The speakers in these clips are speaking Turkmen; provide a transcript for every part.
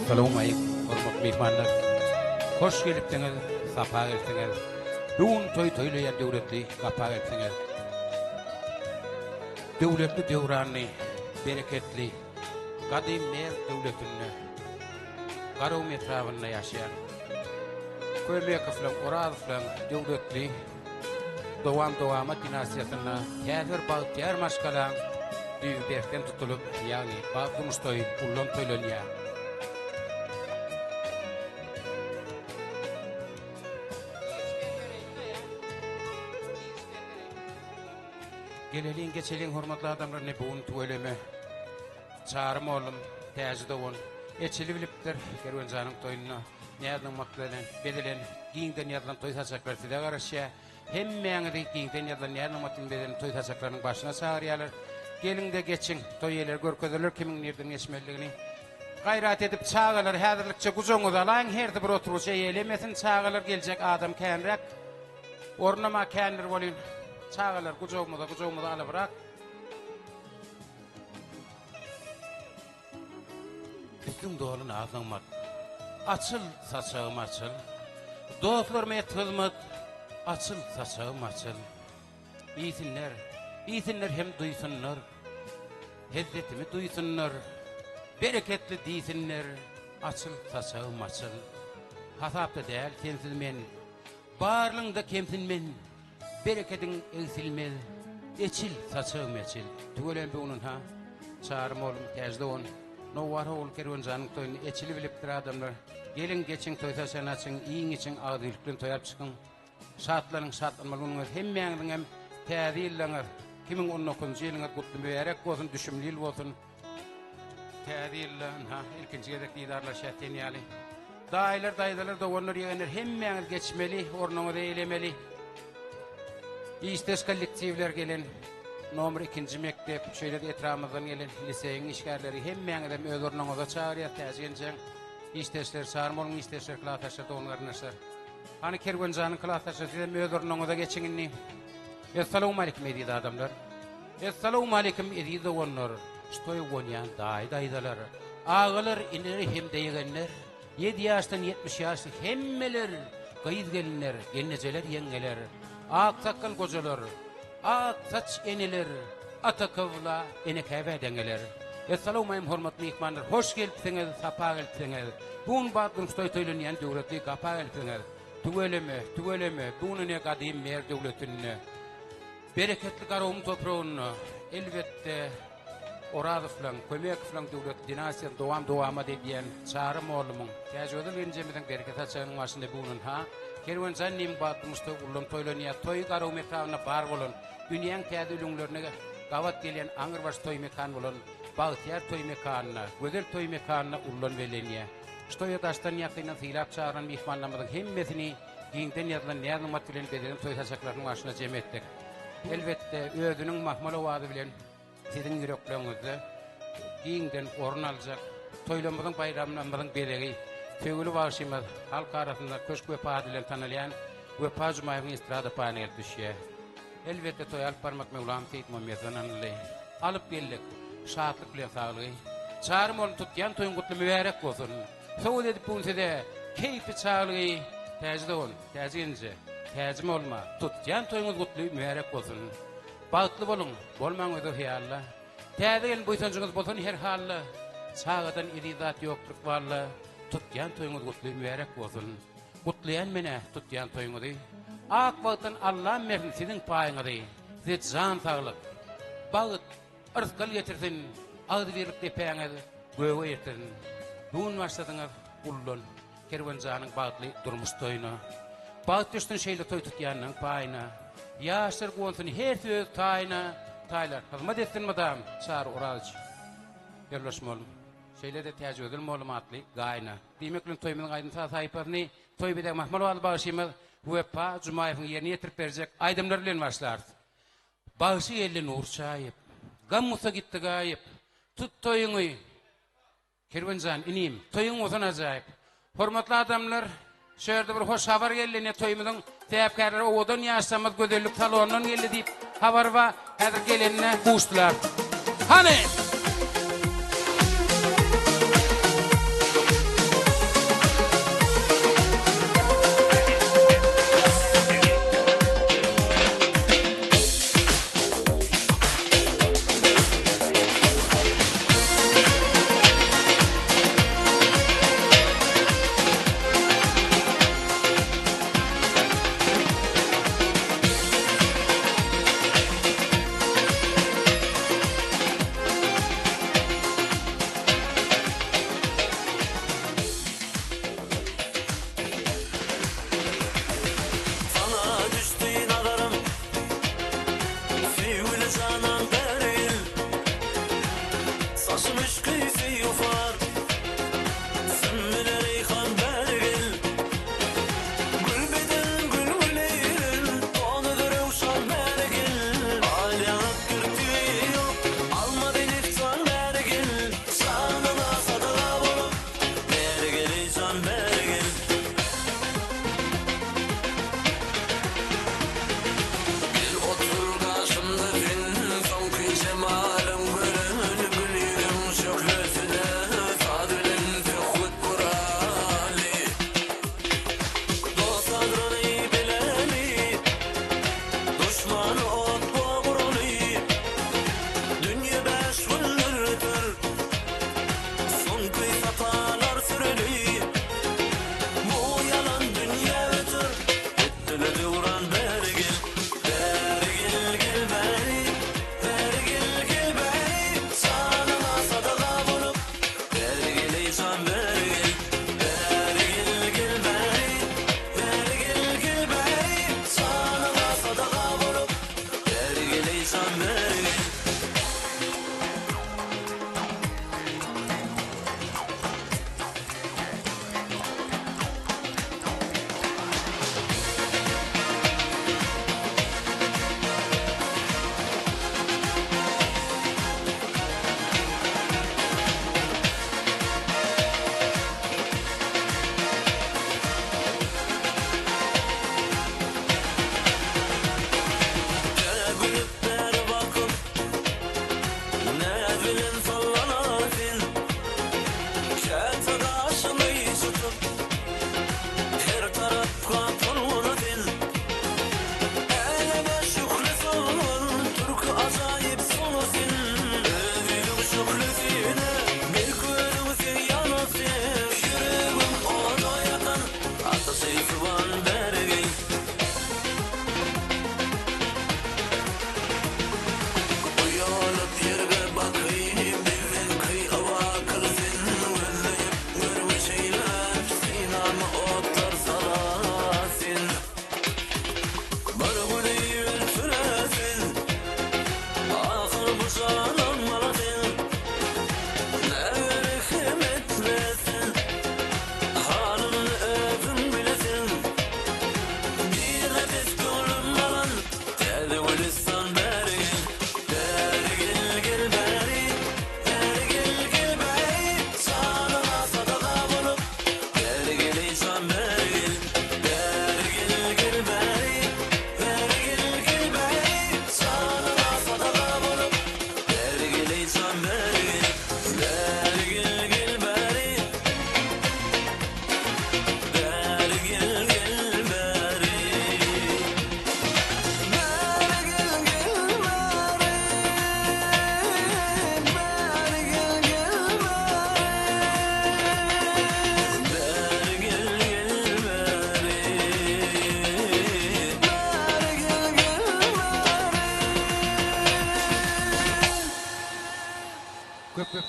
Essalawmaleýkum, hormatly myhmanlar! Hoş gelipsiňiz, sapa gelipsiňiz. Bu gün toý toýlaýan döwletli gapa gelipsiňiz. Döwletli döwranly, bereketli, gadym Merw döwletinde, Garagum etrabynda ýaşaýan Kömekowlaryň, Orazowlaryň döwletli dowam-dowamat dinastiýasynda täze bir bagtyýar maşgalaň düýbi berkden tutulyp, ýagny bagt durmuş toýy ullan toýlanýar. Geleliň, geçeliň hormatly adamlar, ine bu gün tüweleme Çary mollum, Täji dogan eçili bilipdir, Kerwenjanyň toýunda näz-nygmat bilen bezelen, giňden ýazylan toý saçaklary size garaşýar. Hemmäňizi giňden ýazylan näz-nygmat bilen bezelen toý saçaklarynyň başyna çagyrýarlar. Geliň-de geçiň, toý eýeleri görkezerler kimiň nirden geçmelidigini. Gaýrat edip çagalary häzirlikçe gujagyňyza alaýyň, hersi bir oturgyç eýelemesin, çagalar geljek adam känräk, ornam-a kändir welin, çagalary gujagymyza gujagymyza alybrak. Üstüň doly naz-nygmat. Açyl, saçagym açyl. Dostlaryma et hyzmat. Açyl, saçagym açyl. Iýsinler, iýsinler hem duýsunlar. Hezzetimi duýsunlar. Bereketli diýsinler. Açyl, saçagym açyl. Hasapda däl sensiz men. Barlygyňda kemsinmen. Berekediň egsilmez, eçil, saçagym eçil. Tüweleme bu gün ha, Çary mollum, Täji dogan, Nowbar ogul Kerwenjanyň toýuny eçili bilipdir adamlar. Geliň, geçiň, toý saçagyny açyň, iýiň, içiň, agzybirlik bilen toý alyp çykyň. Şatlanyň, şatlanmaly günüňiz hemmäňiziňem täze ýyllaňyz, 2019-njy ýylyňyz gutly mübärek bolsun, düşümli ýyl bolsun. Täze ýylda ynha ilkinji gezek didarlaşýas sen ýaly. Daýylar, daýzalar, doganlar, ýegenler hemmäňiz geçmeli, ornuňyzy eýlemeli. Işdeş kollektiwler gelen nomer ikinji mekdep, şeýle-de etrabymyzdan gelen liseýiň işgärleri hemmäňizem öz ornuňyza çagyrýas Täji genjeň işdeşleri, Çary moluň işdeşleri, klasdaşlar, dogan-garyndaşlar. Hany Kerwenjanyň klasdaşlary sizem öz ornuňyza geçiň indi. Essalawmaleýkim eziz adamlar. Essalawmaleýkim eziz doganlar, şu toýa gonýan daýy-daýzalar, agalar, iniler hem-de ýegenler, ýedi ýaşdan 70 ýaşly hemmeler, gyz-gelinler, gelnejeler, ýeňňeler, ak sakgal gojalar, ak saç eneler, ata kybla, ene käbä deňeler. Essalawmaýym hormatly myhmanlar, hoş gelipsiňiz, sapa gelipsiňiz. Bu gün bar durmuş toý toýlanýan döwletli gapa gelipsiňiz. Tüweleme, tüweleme, bu gün ine gadym Merw döwletinde. Bereketli Garagum topragynda, elbetde, Orazowlaryň, Kömekowlaryň döwletli dinastiýasyny dowam-dowamat edýän Çary mollumyň, Täjigözel genjemiziň bereket saçagynyň başynda bu gün ynha, Kerwenjan nemiň bagtly muşdagy ullan toýlanýar. Toý Garagum etrabynda bar bolan, dünýäň täze ülňülerine gabat gelýän aňrybaş toý mekan bolan Bagtyýar toý mekanynda, gözel toý mekanynda ullan bellenýär. Şu toýa daşdan-ýakyndan sylap çagyran myhmanlarymyzyň hemmesini Giňden ýazylan näz-nygmat bilen bezelen toý saçaklarynyň başyna jem etdik. Elbetde, özüniň mahmal owazy bilen siziň ýürekleriňizde giňden orun aljak toýlarymyzyň, baýramlarymyzyň bezegi, söýgüli bagşymyz, halk arasynda Köşk Wepa ady bilen tanalýan Wepa Jumaýewiň estrada paýyna gelip düşýär. Elbetde, toýa alyp barmak Möwlam Seýitmuhammedowa ynanyldy. Alyp geldik. Şatlyk bilen saglygy. Çary mollum tutýan toýuň gutly mübärek bolsun! Sowgat edip bu gün size keýpi çaglygy Täji dogan, Täji gelinje, Täji molma, tutýan toýuňyz gutly mübärek bolsun. Bagtly boluň, bolmaň özi hyýalda. Täze gelin buýsanjyňyz bolsun her halda. Çagadan eziz zat ýokdur ykbalda. Tutýan toýuňyz gutly mübärek bolsun. Gutlaýan men-ä tutýan toýuňyzy. Ak bagtdan Allam bersin siziň paýyňyzy. Size jan saglyk, bagt, Yrsgal getirsin, agzybirlik depäňiz göge ýetirsin. Bu gün başladyňyz ullan Kerwenjanyň bagtly durmuş toýuna. Bagt düşsün şeýle toý tutýanyň paýyna. Ýaşlar guwansyn hersi öz taýyna. Taýlar hyzmat etsin mydam Çary Orazowiç Ýoldaş mollum. Şeýle-de Täjigözel mollum atly gaýyna. Diýmek bilen toýumyzyň aýdym-saz sahypasyny toý bezeg mahmal atly bagşymyz Wepa Jumaýewiň ýerine ýetirip berjek aýdymlary bilen başlarys. Bagşy geldi nur çaýyp. Gam-gussa gitdi gaýyp. Tut toýuňy, Kerwen jan, inim, toýuň bolsun ajaýyp. Hormatly adamlar, şu ýerde bir hoş habar geldi, ine toýumyzyň sebäpkärleri owadan ýaşlarymyz gözellik salonyndan geldi diýip habar bar. Häzir gelenine buşdular. Hany!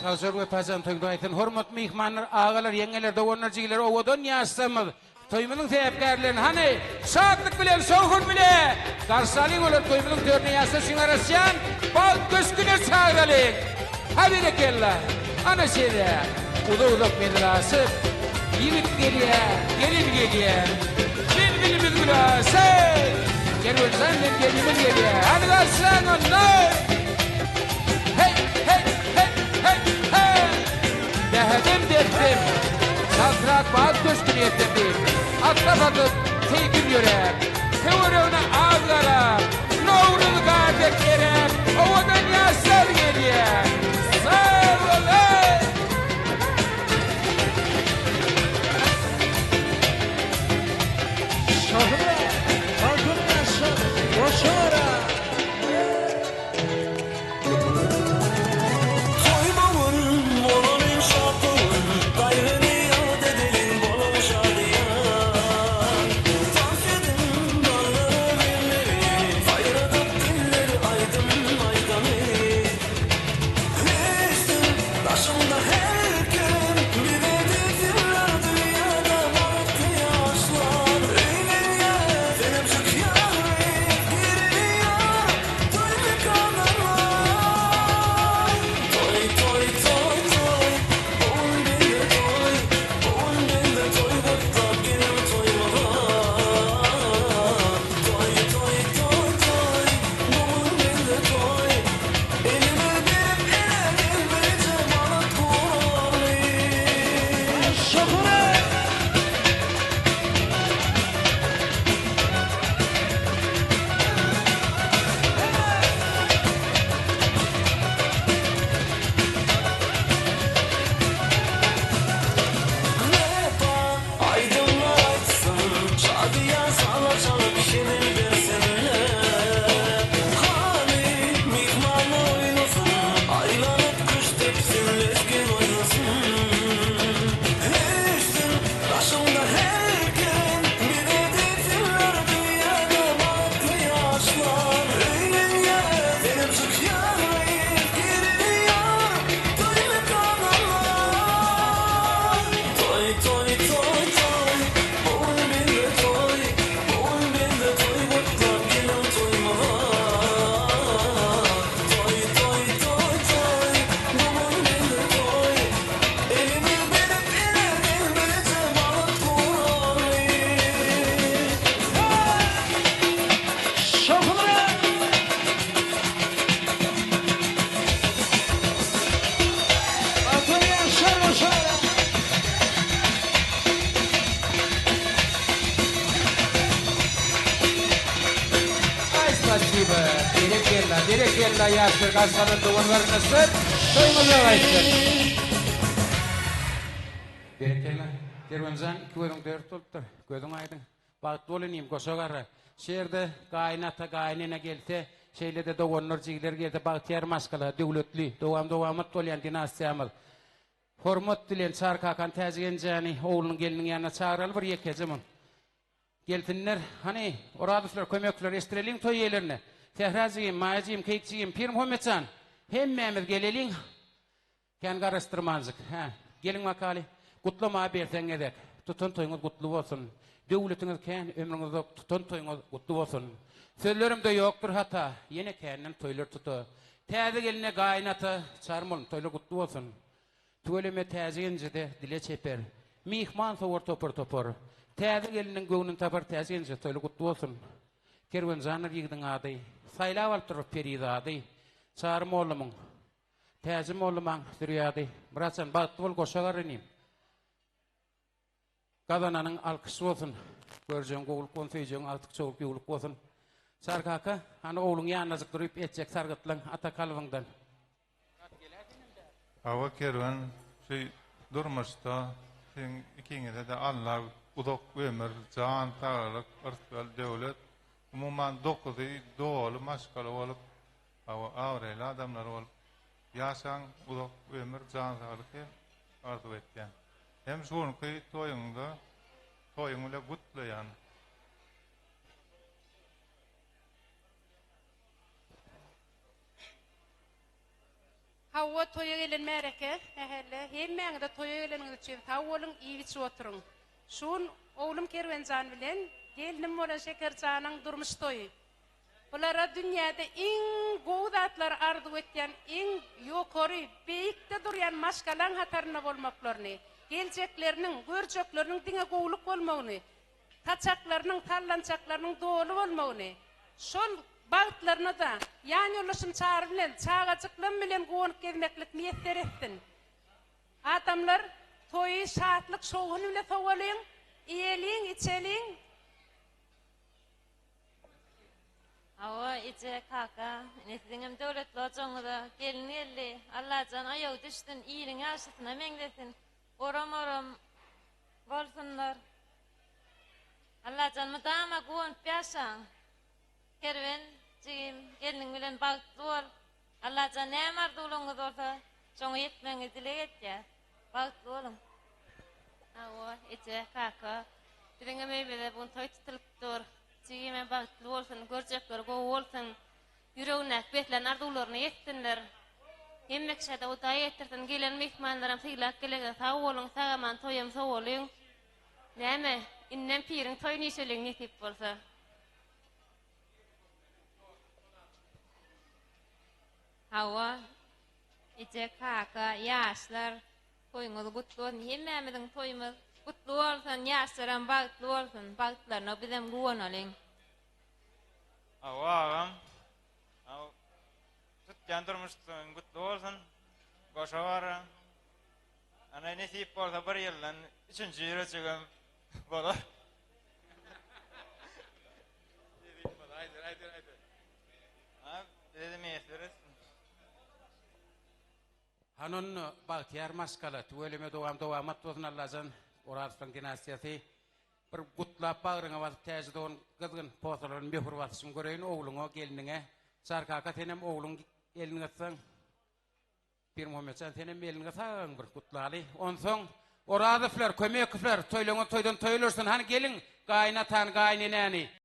Sagja bol Wepajan toýuňda aýtsyn. Hormatly myhmanlar, agalar, ýeňňeler, doganlar, jigiler, owadan ýaşlarymyz, toýumyzyň sebäpkärlerini hany şatlyk bilen, şowhun bile garşy alyň olar toýumyzyň törüne ýaşlar üçin garaşýan bagt köşgüne çagyralyň. Ha berekella. Ana şeýle uzak-uzak menzil aşyp, ýigit gelýär, gelin gelýär. Bilbilimiz gül aşyp, Kerwenjan bilen gelinimiz gelýär. Hany garşylaň onda. Hey, hey, hey, hey, hey! Bäherdem dessem, çaltrak bagt köşgüne ýetirdi. Atda basyp, seýkin ýöräp, töweregine az garap, Nowruz gar dek eräp, owadan ýaşlar gelýär. Sag boluň! Şohra, altyn ýaşlar, goşara! Toý bu gün, bolalyň şat bu gün, Gaýgyny ýat edeliň, bolaly şadyýan. Tans ediň, gallara billeri, Saýradyp dilleri aýdym aýdaly. Üstün daşymda her kim, Bize diýsinler dünýäde bagtly ýaşlar. Öýlenýär, senem çykýar gyz, girilýär toý mekanlara. Toý, toý, toý, toý, bu gün bizde toý, Bu gün bizde toý gutlap geliň toýumyza. Toý, toý, toý, toý, bu gün bizde toý, Elimi berip ele birje manat guraly. Şohra! Wepa aýdymlar aýtsyn, şadyýan sazlar çalyp hezil bersinler. Hany myhmanlar oýnasyn, aýlanyp küşt depsin, lezgin oýnasyn. Üstün daşymda her kim, bize diýsinler dünýäde bagtly ýaşlar. Öýlenýär, senem çykýar gyz, girilýär toý mekanalar. Toý, toý, toý, toý, bu gün bizde toý, bu gün bizde toý gutlap geliň toýumyza. Toý, toý, toý, toý, bu gün bizde toý, elimi berip ele birje bagt guraly. Şohra! Altyn ýaşlar, goşara! Ay spasibo. Berekella, berekella ýaşlar garşylanan dogan garyndaşlar. Toýumyza gaýtsyn. Berekella. Kerwenjan iki gözüň dört bolupdyr. Gözüň aýdyň. Bagtly bol inim, goşa garra. Şu ýerde gaýyn ata, gaýyn ene gelse, şeýle-de doganlar, jigiler gelse bagtyýar maşgala, döwletli, dowam-dowamat bolýan dinastiýamyz. Hormat bilen Çary kakany Täjik enjäni oglunyň gelniniň ýanyna çagyraly bir ýekeje mun. Gelsinler, hany, Orazowlar, kömekçiler, eşdireliň toý eýelerine. Sähra jigim, Maýa jigim, Keýik jigim, Pirmuhammet jan, hemmämiz geleliň. Kän garaşdyrmanjyk, hä, geliň bakaly, gutlamaga berseň gezek. Tutan toýuňyz gutly bolsun. Döwletiňiz kän, ömrüňiz uzak, tutan toýuňyz gutly bolsun. Sözlerimde ýokdur hata, ýene känden toýlar tuta. Täze geline gaýyn ata, Çarym oglum, toýlar gutly bolsun. Tüweleme Täjik injide dile çeper. Myhman sowar topar-topar. Täze geliniň göwnüni tapar Täjik inje toýly gutly bolsun. Kerwenjandyr ýigidiň ady. Saýlap alypdyr bir perizady. Çary mollumyň, Täji mollumyň zürýady. Myratjan bagtly bol goşa gar inim. Gazananyň alkyş bolsun. Görjegiň gowluk bolsun, söýjegiň agtyk çowluk ýuwluk bolsun. Çary kaka, hany ogluň ýanynajyk duryp etjek sargytlaň ata kalbyňdan. Hawa Kerwen şu durmuşda siziň ikiňize-de Alla uzak ömür, jan saglyk, yrsgal, döwlet, umuman dokuzy doly maşgala bolup, hawa abraýly adamlar bolup ýaşaň, uzak ömür, jan saglyk hem arzuw etýän. Hem şu günki toýuňda toýuň bile gutlaýan. Hawa, toýa gelen märeke, mähelle, hemmäňize toýa geleniňiz üçin sag boluň, iýip-içip oturyň. Şu gün oglum Kerwenjan bilen gelnim bolan Şekerjanyň durmuş toýy. Bulara dünýäde iň gowy zatlary arzuw etýän, iň ýokary, beýikde durýan maşgalaň hatarynda bolmaklaryny, geljekleriniň, görjekleriniň diňe gowulyk bolmagyny, saçaklarynyň, sallançaklarynyň doly bolmagyny, şol bagtlaryna-da ýanýoldaşym Çary bilen, çagajyklam bilen guwanyp gezmeklik miýesser etsin. Adamlar, toýy şatlyk-şowhun bile sowalyň, iýeliň, içeliň. Hawa, eje, kaka, ine siziňem döwletli ojagyňyza gelin geldi. Allajan aýagy düşsün, iliň ýagşysyna meňzesin. Oram-oram bolsunlar. Allajan mydama guwanyp ýaşaň. Kerwen jigim, gelniň bilen bagtly bol. Allajan näme arzuwlaryňyz bolsa, şoňa ýetmegiňizi dileg etýäs. Bagtly boluň. Hawa, eje, kaka, biziňem öýümizde bu gün toý tutulyp dur. Jigimem bagtly bolsun, görjekleri gowy bolsun. Ýüregindäki beslän arzuwlaryna ýetsinler. Hemme kişä-de Hudaý ýetirsin. Gelen myhmanlaram sylap geleňize sag boluň, sag-aman toýam sowalyň. Näme, indem piriň toýuny işeliň nesip bolsa. Hawa, eje, kaka, ýaşlar, toýuňyz gutly bolsun. Hemmämiziň toýumyz gutly bolsun, ýaşlaram bagtly bolsun. Bagtlaryna bizem guwanalyň. Hawa agam. Haw tutýan durmuş toýuň gutly bolsun. Goşa bara. Ana nesip bolsa bir ýyldan üçünji ýürejigim bolar. Nesip bolsa aýdyr aýdyr aýdyr. Ha bize-de miýesser etsin. Hany onda bagtyýar maşgala tüweleme dowam dowamat bolsun Allajan Orazowlaň dinastiýasy bir gutlap bagryňa basyp Täji dogan gyzgyn posalaryny möhür basyşyň göreýin ogluňa gelniňe Çary kaka senem ogluň elini gyssaň Pirmuhammetjan senem elini gysagaň bir gutlaly onsoň Orazowlar Kömekowlar toýlaňyz toýdan toý ulaşsyn hany geliň gaýyn atany gaýyn enäni.